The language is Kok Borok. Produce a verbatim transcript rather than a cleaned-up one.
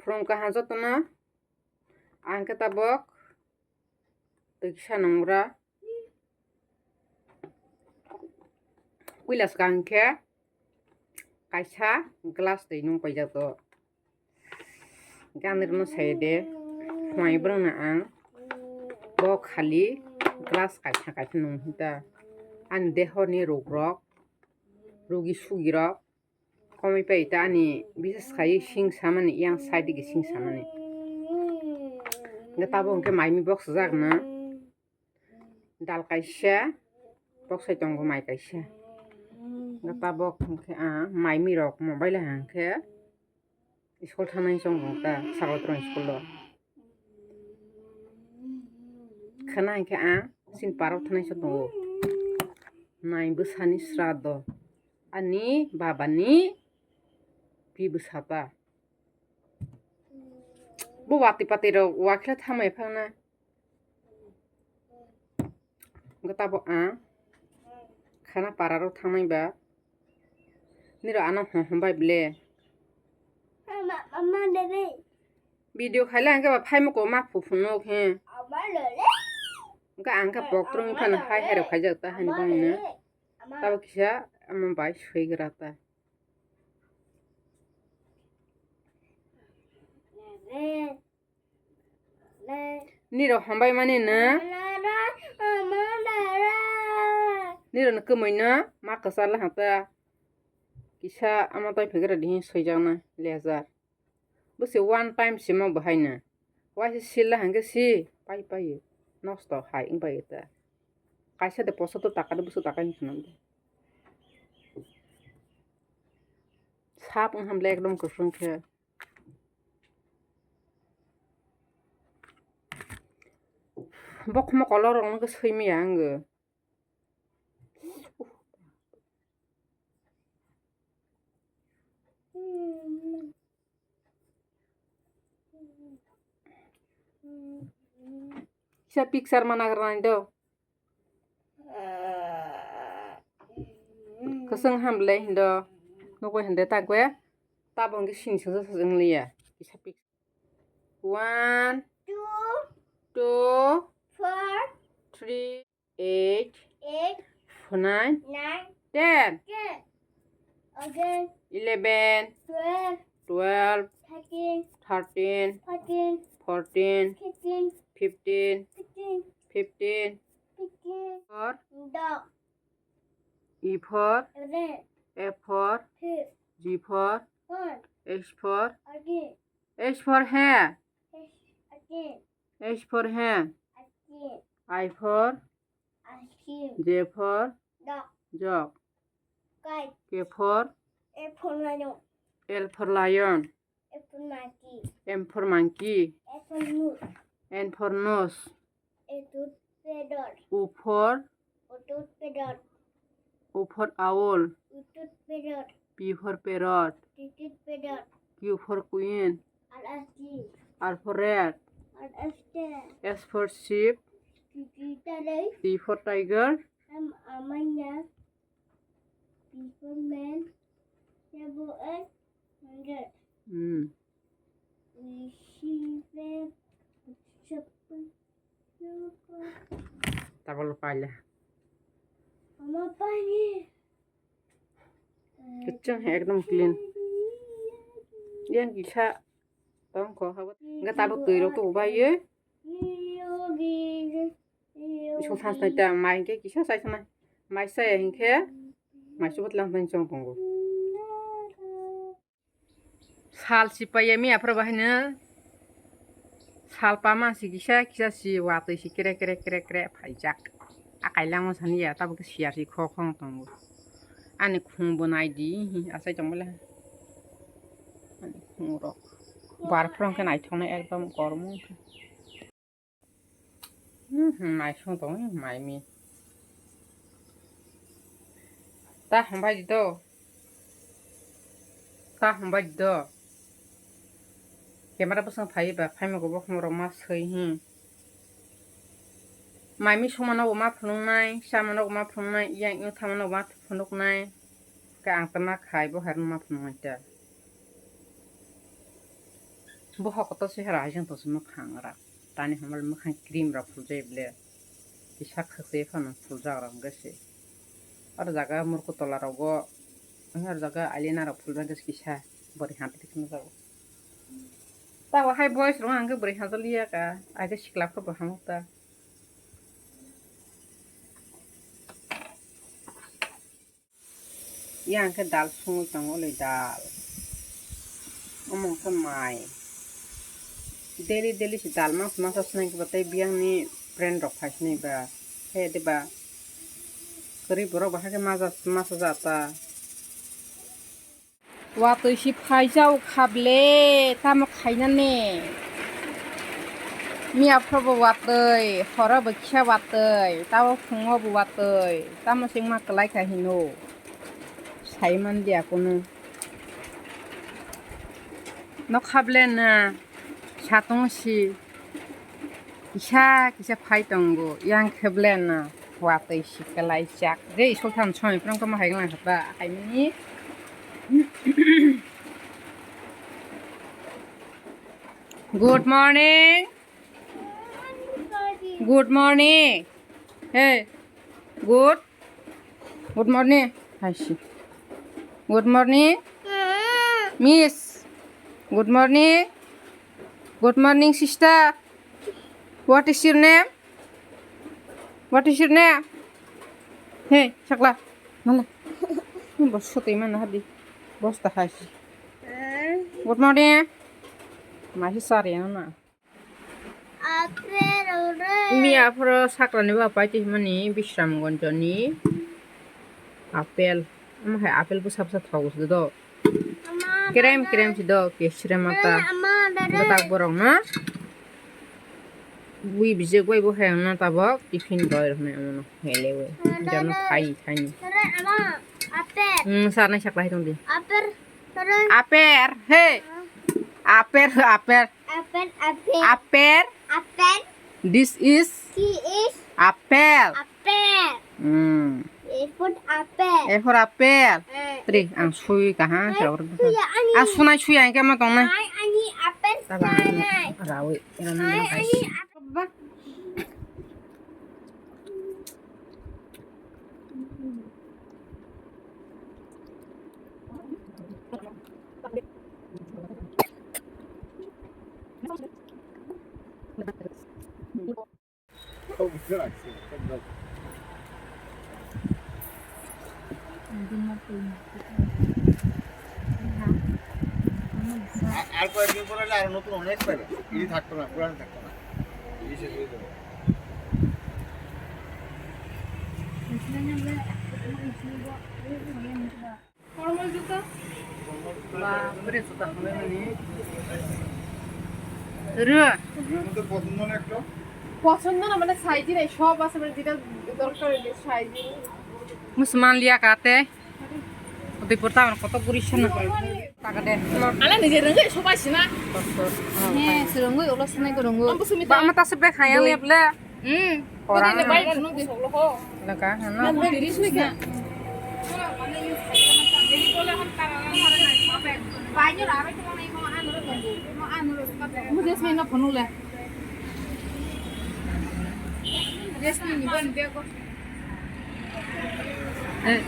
Prong kaha jotono ang khe tabok twi kisa nungra. Puila swkang khe kaisa glass twi nung paijak o. Ganirno sai de, hwnwi borokno ang bo khali glass kaisa kaisa nung hinta. Ani dehorni rugrok, rugi sugirok komwi pai ta, ani bises khai sing samani, yang side digi sing samani. Hwnkhe tabuk hwnkhe maimi boksajak na. Dal kaisa, boksai tongo mai kaisa. Hwnkhe tabok hwnkhe ang maimi rok mobile hai hwnkhe school thangnai chong tongo ta, Sagalatrong school o. Khwna hwnkhe ang chini parok thangnai chong tongo. Nai bwsani sraddho, ani babani pi bwsa ta. Bo watwi patwi rok wakhe thamwi phangna. Hwnkhe tabok ang khana para rok thangnai ba. Niro ano hom hom bai ble. Video khaile hwnkhe ba phaimoko ma phu phunuk he. Hwnkhe ang khe pok trong phano hai hai rok khaijak ta hani bangni. Tabok kisa ama bai sui gra ta. Nirok hambai mani no. Nirok no kwmwi no ma kwchar la hata. Kisa ama tai phaikra dihin swijakna lejar. Bwse one time simo bahai no. Waisa sil la hwnkhe si pai pai. Nosto hai wng bai ta. Kaisa de poso to taka de bwswk taka wng khna. Sap wng ham le ekdom kwswng khe. Bokhorok kolor rok no swi maya ang. Kisa picture ma nagra nai do. Kwchwng ham le hindo. Nukwi hinde takwe. Tabok hwnkhe sini sasa sasa wng liya. Kisa picture. One, two, two, four, three, eight, eight, nine, nine, ten, ten, again, eleven, twelve, twelve, thirteen, thirteen, fourteen, fourteen, fifteen, fifteen, fifteen, fifteen, fifteen. For dog. E for red. F for fish. G for horn. H for again. H for hair. H again. H for hand. Again. I for ice cream. J for dog. Jug. Kite. K for L for lion. L for lion. M for monkey. M for monkey. N for moose. N for nose. N tooth feather. O for. O tooth feather. O for owl. O tooth feather. P for parrot. T tooth feather. Q for queen. R as tea. R for rat. R as cat. S for sheep. T T tarai. T for tiger. M amanya. T for man. T for eight. Hundred. Hmm. Receive. Tabalo paila. Ama pani. Keceng he ekdom clean. Yang kisa tong ko hawa. Enggak tabuk tui rok tu ubai ye. Isu thansnai ta mai hwnkhe kisa chai sanai. Mai chaya hwnkhe mai chubut lang thani chong tongo. Sal si paiya mi aphuru bahai no. Sal pama si kisa kisa si watwi si kre kre kre kre phaijak. Akai langma sani ya tabuk siya si kho khong tongo. Ani khung bo nai di hi asai tong bole. Ani khung rok. Bar phrong khe naithok nai ekdom kormo. Hmm, hmm, mai song tong, hmm, mai mi. Ta hambai di do. Ta hambai di do. Camera bwsang phai ba, phai mo go bo khumro ma soi hi. Mai mi songma no bo ma phunuk nai, sama no bo ma phunuk nai, yang yung thama no bo ma phunuk nai. Ka ang ta ma khai bo har ma phunuk nai ta. Bohok kotor se hera hai jang tongsi mwkhang rak. Tani hamle mwkhang cream rok phuljai ble. Kisa khakchai phano phuljak rok hwnkhe se. Aro jaga murku tola rogo, aro jaga eyeliner rok phuljak hwnkhe kisa bwrwi hantri kheno jago. Tabo hai boys rok hwnkhe bwrwi hanjak liya ka, age sikla phuru bo hamok ta. Yang khe dal songwi tongo, le dal. Omo khe mai. Daily, daily se dal mas masa sinai ba tei biyang ni friend rok phai sinai ba. He de ba. Kwrwi borok ba hakhe masa, masa ja ta. Watwi si phaijao kha ble, tamo khainani. Miya phoro bo watwi, horo bo kisa watwi, tamo phungo bo watwi, tamo se wngma kwlai kha hino. Sai man dia kunu. Nokha ble na, satong si. Kisa kisa phai tongo, yang khe ble na watwi si kwlai chak. Je isol than soi prang tamo hai lang kha ba hai mani. Good morning. Good morning. Hey. Good. Good morning. Hai si. Good morning. Miss. Good morning. Good morning, sister. What is your name? What is your name? Hey, sakla. Mala. Bos sotwi mana hadi. Bos ta hai si. Good morning. Masi sari na. Miya phoro saklani ba pai twi himani Bisramganj ni apple. Omo hai apple bwsa bwsa thogo se do. Kerem kerem si do, kesre mata. Bwtak borok no. Bui bijak bai bo hayang no tabok tiffin roi rok nai omo no hele bai. Jano khai khai ni. Hmm, sa nai sakla hai tong di. Aper, he. Aper, aper. Aper, aper. Aper. Aper. This is. He is. Apple. Apple. Hmm. A for apple. A for apple. Eh. Tri, ang sui kaha. Hai, suya ani. Ah, sunai suya, ang kama tongnai. Hai, ani apple. Taba, sanai. Rawi, rawi. Hai, ani apple. আর কয়েকদিন পরে হলে আরো নতুন অনেক পাবে। ইডি থাকতো না, পুরানো থাকতো না। ইডি শেষ হয়ে যাবে। Formal জুতা? বাপরে, জুতা হবে মানে। রুয়া। তোমার তো পছন্দ না একটা? পছন্দ না, মানে সাইজই নাই, সব আছে, মানে যেটা দরকার ওই সাইজই। Musulman liya kate. Udi porta koto guri sana. Taka de. Ala nije rengge sobai sina. He, serengui ulo sanai ko rengui. Ba mata sebe khaya liya ble. Hmm. Orang. Bai, bai, bai, bai, bai, bai. Lega, hano. Bai, bai, bai, bai. Mujhe isme na phone le. Jasmine ni ban bag ko. Eh.